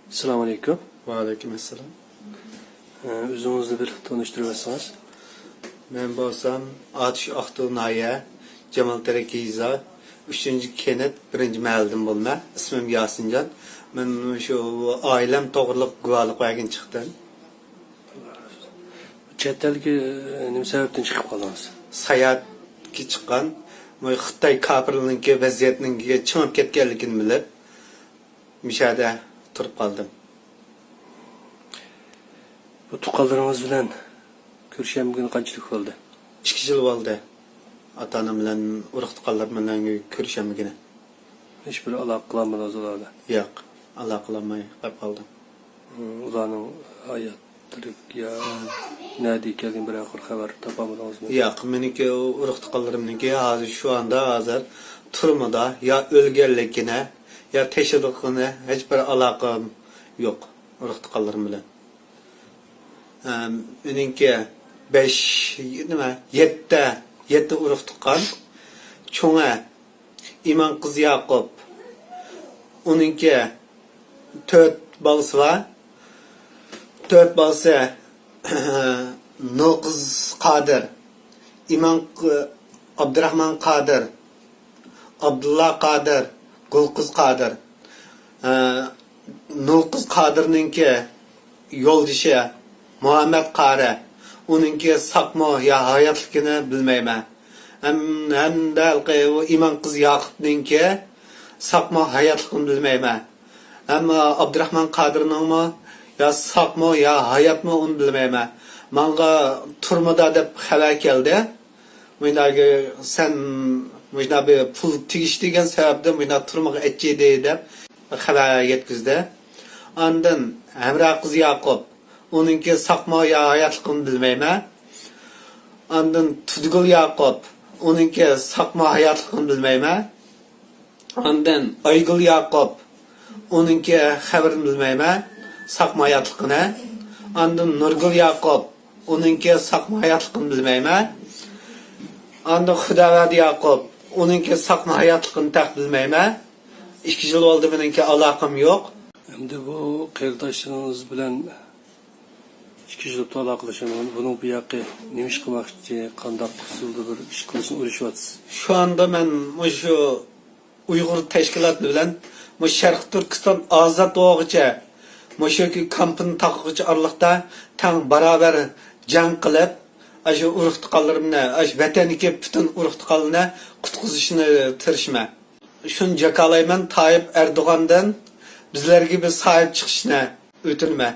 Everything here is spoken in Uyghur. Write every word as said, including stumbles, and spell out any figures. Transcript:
ئەسسالامۇ ئەلەيكۇم. ۋەئەلەيكۇم ئەسسالام. ئە، ئۆزىڭىزنى بىر تونۇشتۇرۇۋەتسىڭىز. مەن بولسام ئاتۇش ئاقتۇ ناھىيە، جامالتەرەك يېزا، ئۈچىنچى كەنت، بىرىنچى مەھەللىدىن بولىمەن. ئىسمىم ياسىنجان. مەن شۇ ئائىلەم توغرىلىق گۇۋاھلىق بەرگىلى چىقتىم. چەت ئەلگە، ئە، نېمە سەۋەبتىن چىقىپ قالدىڭىز؟ ساياھەتكە چىققان. بۇ خىتاي كاپىرلىرىنىڭكى ۋەزىيەتنىڭكى چىڭىپ كەتكەنلىكىنى بىلىپ، مۇشۇ يەردە تۇرۇپ قالدىم. بۇ تۇغقانلىرىڭىز بىلەن كۆرۈشەلمىگىنى قانچىلىك بولدى؟ ئىككى يىل بولدى. ئاتا-ئانام بىلەن، ئۇرۇق-تۇغقانلىرىم بىلەن كۆرۈشەلمىگىنى. ھېچبىر ئالاقە قىلالمىدىڭىز ئۇلار بىلەن؟ ياق، ئالاقە قىلالماي قېلىپ قالدىم. ئۇلارنىڭ ھاياتلىرى يا نەدە ئىكەنلىكىنى بىرەر قۇر خەۋەر تاپالمىدىڭىزمۇ؟ ياق، مېنىڭكى ئۇرۇق-تۇغقانلىرىمنىڭكى ھازىر شۇ ئاندا ھازىر تۈرمىدە، يا ئۆلگەنلىكىنى، يا تېشىلغىنى ھېچبىر ئالاقەم يوق ئۇرۇق-تۇغقانلىرىم بىلەن. ئەم، مېنىڭكى بەش، نېمە، يەتتە، يەتتە ئۇرۇق-تۇغقان. چوڭى ئىمانقىزى ياقۇپ. ئۇنىڭكى تۆت بالىسى بار. تۆت بالىسى نۇرقىز قادىر، ئىمان، ئابدۇراخمان قادىر، ئابدۇللا قادىر، گۈلقىز قادىر. ئە، نۇرقىز قادىرنىڭكى يولدىشى مۇھەممەد قارى، ئۇنىڭكى ساقمۇ يا ھاياتلىقىنى بىلمەيمەن. ھەم، ھەمدە ھېلىقى ئۇ ئىمانقىز ياقۇپنىڭكى ساقمۇ ھاياتلىقىنى بىلمەيمەن. ھەم ئابدۇراخمان قادىرنىڭمۇ يا ساقمۇ يا ھاياتمۇ، ئۇنى بىلمەيمەن. ماڭا تۈرمىدە دەپ خەۋەر كەلدى. مۇنداق، سەن مۇشۇنداق بىر پۇل تېگىشتى دېگەن سەۋەبتىن مۇشۇنداق تۈرمىگە ئەچىدى دەپ خەۋەر يەتكۈزدى. ئاندىن ھەمراقىز ياقۇپ، ئۇنىڭكى ساقمۇ يا ھاياتلىقىنى بىلمەيمەن. ئاندىن تۇدىگۈل ياقۇپ، ئۇنىڭكى ساقمۇ ھاياتلىقىنى بىلمەيمەن. ئاندىن ئايگۈل ياقۇپ، ئۇنىڭكى خەۋىرىنى بىلمەيمەن، ساقمۇ ھاياتلىقىنى. ئاندىن نۇرگۈل ياقۇپ، ئۇنىڭكى ساقمۇ ھاياتلىقىنى بىلمەيمەن. ئاندىن خۇداۋەردى ياقۇپ، ئۇنىڭكى ساقمۇ ھاياتلىقىنى تېخى بىلمەيمەن. ئىككى يىل بولدى، مېنىڭكى ئالاقەم يوق. ئەمدى بۇ قېرىنداشلىرىڭىز بىلەن ئىككى يىل بولۇپتۇ ئالاقىلىشالمىغىنى. بۇنىڭ بۇ ياقى نېمە ئىش قىلماقچى، قانداق ئۇسۇلدا بىر ئىش قىلىشنى ئويلىشىۋاتىسىز؟ شۇ ئاندا مەن مۇشۇ ئۇيغۇر تەشكىلاتى بىلەن مۇشۇ شەرقىي تۈركىستان ئازاد بولغۇچە، مۇشۇ كامپنى تاقىغۇچە ئارىلىقتا تەڭ باراۋەر جەڭ قىلىپ، ئاشۇ ئۇرۇق-تۇغقانلىرىمنى، ئاشۇ ۋەتەندىكى پۈتۈن ئۇرۇق-تۇغقانلارنى قۇتقۇزۇشنى تىرىشىمەن. شۇنى جاكارلايمەن تايىپ ئەردوغاندىن بىزلەرگە بىر ساھىب چىقىشنى ئۆتۈنىمەن.